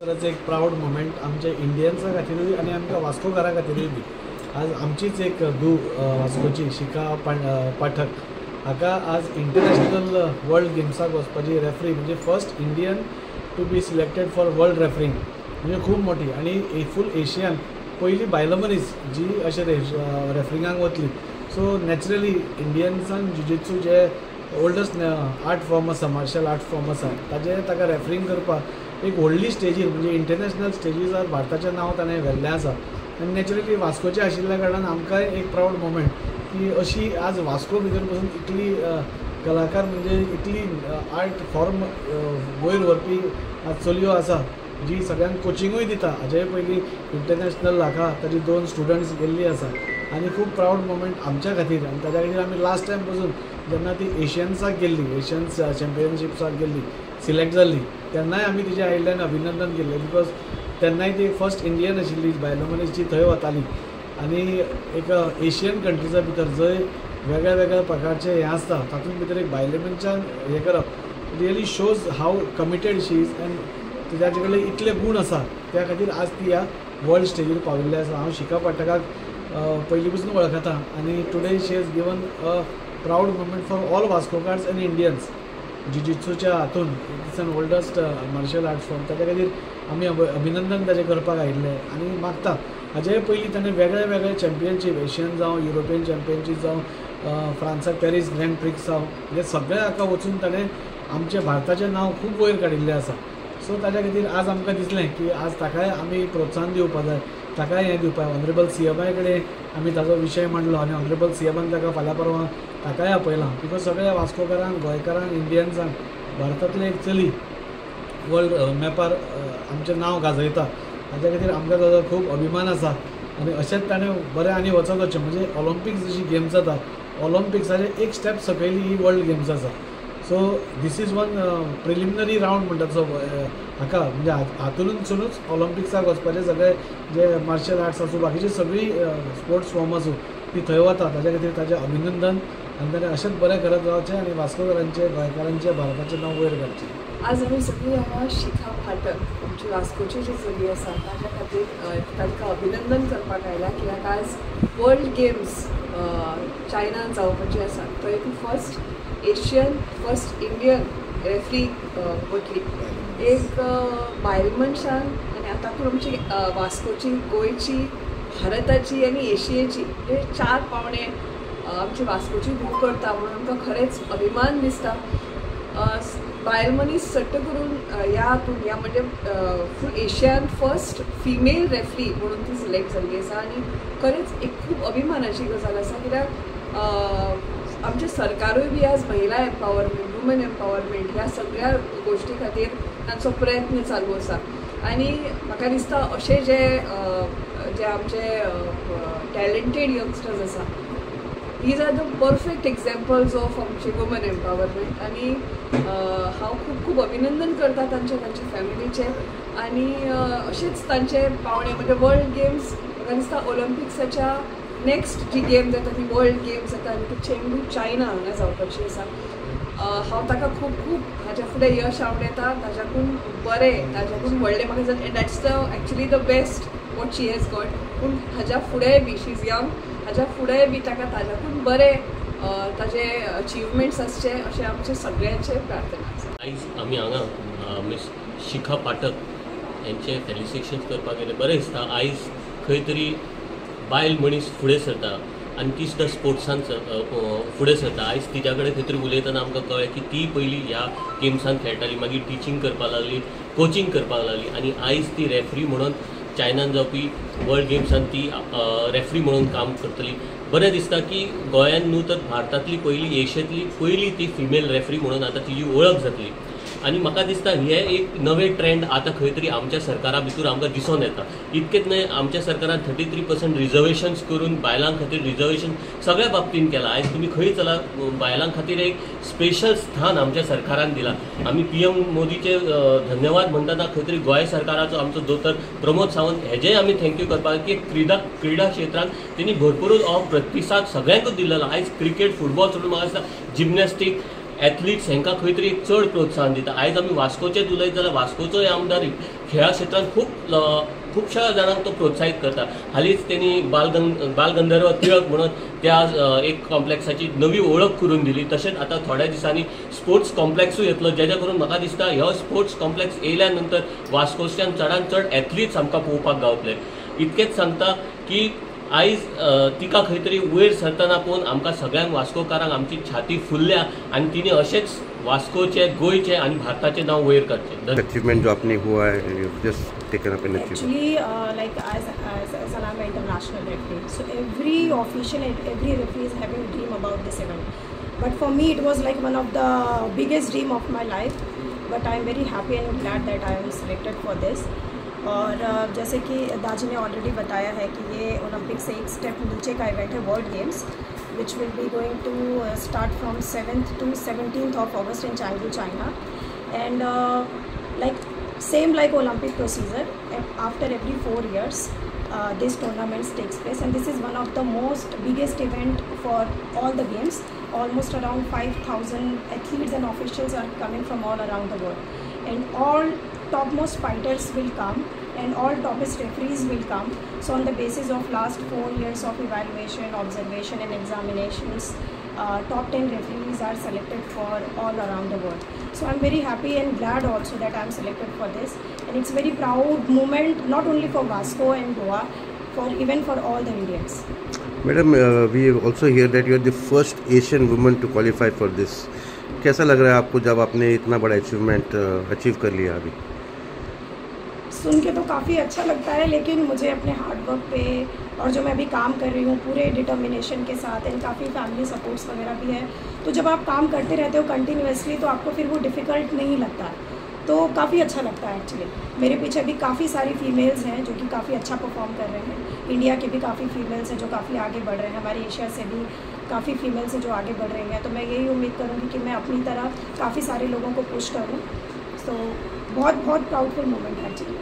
एक proud moment आमच्या इंडियन्सा खातीरूय आनी आमकां वास्कोकारां खातीरूय बी. आज आमचीच एक धूव वास्कोची शिखा पाठक हाका आज इंटरनॅशनल वर्ल्ड गेम्साक वचपाची रेफरी म्हणजे first Indian to be selected for world refereeing म्हणजे खूब मोठी आनी फूल एशियन पयली बायल मनीस जी अशें रेफरिंगाक वतली. सो नॅचरली इंडियन्सान जुजित्सू जे ओल्डस्ट आर्ट फॉर्म आसा, मार्शल आर्ट फॉर्म आसा, ताजेर ताका रेफरींग करपाक एक व्हडली स्टेजीर म्हणजे इंटरनॅशनल स्टेजीर भारताचें नांव ताणें व्हेल्लें आसा. आनी नॅचरली वास्कोचें आशिल्ल्या कारणान आमकांय एक प्रावड मोमेंट की अशी आज वास्को भितर पसून इतली कलाकार म्हणजे इतली आर्ट फॉर्म वयर व्हरपी आज चलयो आसा जी सगळ्यांक कोचिंगूय दिता. हाजे पयलीं इंटरनॅशनल हाका ताजी 2 स्टुडंट्स गेल्ली आसा आनी खूब प्रावड मोमेंट आमच्या खातीर. आनी ताज्या खातीर आमी लास्ट टायम पसून जेन्ना ती एशियन्साक गेल्ली, एशियन्स चॅम्पियनशिप्साक गेल्ली, सिलेक्ट जाल्ली, तेन्नाय आमी तिज्या आयिल्ल्यान अभिनंदन केल्लें because तेन्नाय ती फर्स्ट इंडियन आशिल्ली बायल मनीस जी थंय वताली. आनी एक एशियन कंट्रीजा भितर जंय वेगळ्या वेगळ्या प्रकारचे हें आसता तातूंत भितर एक बायले मनशान हें करप really shows how committed she is and ताजे कडेन इतले गूण आसा त्या खातीर आज ती ह्या वर्ल्ड स्टेजीर पाविल्ली आसा. हांव शिखा पाठकाक पयलीं पसून वळखता आनी today she has given a proud moment for all Vascokars and Indians. जुजित्सूच्या हातून it's an oldest martial art form, ताच्या खातीर आमी अभिनंदन ताजें करपाक आयिल्लें आनी मागता. हाजे पयलीं ताणें वेगळे वेगळे चॅम्पियनशीप एशियन जावं युरोपियन चॅम्पियनशीप जावं फ्रांसाक पॅरीस ग्रँड प्रिक्स जावं हे सगळे हाका वचून ताणें आमचें भारताचें नांव खूब वयर काडिल्लें आसा. सो ताच्या खातीर आज आमकां दिसलें की आज ताकाय आमी प्रोत्साहन दिवपाक जाय, ताकाय हें दिवपाक. ऑनरेबल सी एमाय कडेन आमी ताजो विशय मांडलो आनी ऑनरेबल सी एमान ताका फाल्यां परवां ताकाय आपयलां because सगळ्या वास्कोकारांक, गोंयकारांक, इंडियन्सांक भारतांतलें एक चली वर्ल्ड मॅपार आमचें नांव गाजयता ताच्या खातीर आमकां ताजो खूब अभिमान आसा. आनी अशेंच ताणें बरें आनी वचत वचचें म्हणजे ऑलिम्पिक्स जशी गेम्स जाता ऑलिम्पिक्साचे एक स्टेप सकयली ही वर्ल्ड गेम्स आसा. So this is one preliminary round म्हणटा तसो हाका म्हणजे हातूंतसुनूच ऑलिम्पिक्साक वचपाचे सगळे जे मार्शल आर्ट्स आसूं बाकीची सगळी स्पोर्ट्स फॉर्म आसूं ती थंय वता. ताच्या खातीर ताजें अभिनंदन आनी ताणें अशेंच बरें करत रावचें आनी वास्कोकारांचें, गोंयकारांचें, भारताचें नांव वयर काडचें. आज आमी सगळीं हांगा शिखा पाठक आमची वास्कोची जी चली आसा ताच्या खातीर तांकां अभिनंदन करपाक आयला कित्याक आज वर्ल्ड गेम्स चायनान जावपाची आसा थंय ती first Asian first Indian referee वतली. एक बायल मनशान आनी तातूंत आमची वास्कोची, गोंयची, भारताची आनी एशियेची हे 4 पावणे आमची वास्कोची धूव करता म्हणून आमकां खरेंच अभिमान दिसता. बायल मनीस सट्ट करून ह्या हातून ह्या म्हणजे फूल एशियान फर्स्ट फिमेल रेफरी म्हणून ती सिलेक्ट जाल्ली आसा आनी खरेंच एक खूब अभिमानाची गजाल आसा कित्याक आमचें सरकारूय बी आज महिला एम्पावरमेंट, वुमन एम्पावरमेंट ह्या सगळ्या गोश्टी खातीर तांचो प्रयत्न चालू आसा. आनी म्हाका दिसता अशे जे जे आमचे टॅलंटेड यंगस्टर्स आसा these are the perfect examples of आमचे वुमन एम्पावरमेंट. आनी हांव खूब खूब अभिनंदन करता तांचे, तांच्या फॅमिलीचें आनी अशेंच तांचे पावणे म्हणजे वर्ल्ड गेम्स म्हाका दिसता ऑलिम्पिक्साच्या नेक्स्ट जी गेम जाता ती वर्ल्ड गेम्स जाता आनी ती चेंगडू चायना हांगा जावपाची आसा. हांव ताका खूब खूब हाज्या फुडें यश आवडयता, ताज्याकून बरें, ताज्याकून व्हडलें म्हाका दिसता that's the actually the best what she has got. पूण हाज्या फुडेंय बी शी is young, हाज्या फुडेंय बी ताका ताज्याकून बरें ताजे अचिवमेंट्स आसचे अशें आमचें सगळ्यांचें प्रार्थना आसा. आयज आमी हांगा मिस शिखा पाठक हेंचें फेलिसिटेशन करपाक गेलें. बरें दिसता आयज खंय तरी बायल मनीस फुडें सरता आनी ती सुद्दां स्पोर्ट्सान फुडें सरता. आयज तिच्या कडेन खंय तरी उलयतना आमकां कळ्ळें की ती पयलीं ह्या गेम्सान खेळटाली, मागीर टिचींग करपाक लागली, कोचिंग करपाक लागली आनी आयज ती रेफरी म्हणून चायनान जावपी वर्ल्ड गेम्सान ती रेफरी म्हणून काम करतली. बरें दिसता की गोंयान न्हू तर भारतांतली पयली, एशियेंतली पयली ती फिमेल रेफरी म्हणून आतां तिजी वळख जातली. आनी म्हाका दिसता हे एक नवे ट्रेंड आतां खंय तरी आमच्या सरकारा भितर आमकां दिसून येता. इतकेंच न्हय, आमच्या सरकारान 33% रिजर्वेशन्स करून बायलां खातीर रिजर्वेशन सगळ्या बाबतीन केलां. आयज तुमी खंय चला बायलां खातीर एक स्पेशल स्थान आमच्या सरकारान दिलां. आमी पी एम मोदीचे धन्यवाद म्हणटना खंय तरी गोंय सरकाराचो आमचो दोतोर प्रमोद सावंत हेजेय आमी thank you करपाक की क्रिडा क्रिडा क्षेत्रांत तेणी भरपूरूच हो प्रतिसाद सगळ्यांकूच दिलेलो. आयज क्रिकेट, फुटबॉल सोडून म्हाका दिसता जिमनॅस्टीक, एथलिट्स हांकां खंय तरी एक चड प्रोत्साहन दिता. आयज आमी वास्कोचेच उलयत जाल्यार वास्कोचोय आमदार खेळा क्षेत्रांत खूब खुबश्या जाणांक तो प्रोत्साहीत करता. हालींच तेणी बालगंधर्व टिळक म्हणून त्या एक कॉम्प्लेक्साची नवी ओळख करून दिली. तशेंच आतां थोड्या दिसांनी स्पोर्ट्स कॉम्प्लेक्सूय येतलो, जेजे करून म्हाका दिसता हो स्पोर्ट्स कॉम्प्लेक्स येयल्या नंतर वास्कोच्यान चडान चड एथलीट्स आमकां पळोवपाक गावतले. इतकेंच सांगता की आयज तिका खंय तरी वयर सरतना पळोवन आमकां सगळ्यांक वास्कोकारांक आमची छाती फुलल्या आनी तिणें अशेंच वास्कोचे, गोंयचे आनी भारताचें नांव वयर काडचें. अचीवमेंट जो आपने हुआ है, you just taken up an achievement. Actually like as as an I am international referee, so every official and every referee is having dream about this event, but for me it was like one of the biggest dream of my life, but I am very happy and glad that I am selected for this. और जैसे कि दाजी ने already बताया है कि ये Olympic से एक step नीचे का event है, world games, which will be going to start from 7th to 17th of August in Chengdu, China. And like same like Olympic procedure, after every 4 years this tournament takes place, and this is one of the most biggest event for all the games. Almost around 5,000 athletes and officials are coming from all around the world, and all topmost fighters will come and all toppest referees will come. So on the basis of last 4 years of evaluation, observation and examinations, top 10 referees are selected for all around the world. So I'm very happy and glad also that I'm selected for this, and it's very proud moment not only for Vasco and Goa, for even for all the Indians. Madam, we also hear that you are the first Asian woman to qualify for this. कैसा लग रहा है आपको जब आपने इतना बड़ा achievement achieve कर लिया अभी? सुन के तो काफ़ी अच्छा लगता है, लेकिन मुझे अपने हार्डवर्क पे और जो मैं अभी काम कर रही हूँ पूरे डिटर्मिनेशन के साथ, एंड काफ़ी फैमिली सपोर्ट्स वगैरह भी है, तो जब आप काम करते रहते हो कंटिन्यूसली तो आपको फिर वो डिफ़िकल्ट नहीं लगता, तो काफ़ी अच्छा लगता है एक्चुअली। मेरे पीछे भी काफ़ी सारी फ़ीमेल्स हैं जो कि काफ़ी अच्छा परफॉर्म कर रहे हैं, इंडिया के भी काफ़ी फ़ीमेल्स हैं जो काफ़ी आगे बढ़ रहे हैं, हमारे एशिया से भी काफ़ी फ़ीमेल्स हैं जो आगे बढ़ रही हैं। तो मैं यही उम्मीद करूँगी कि मैं अपनी तरह काफ़ी सारे लोगों को पुश करूँ। तो बहुत बहुत प्राउडफुल मोमेंट है एक्चुअली।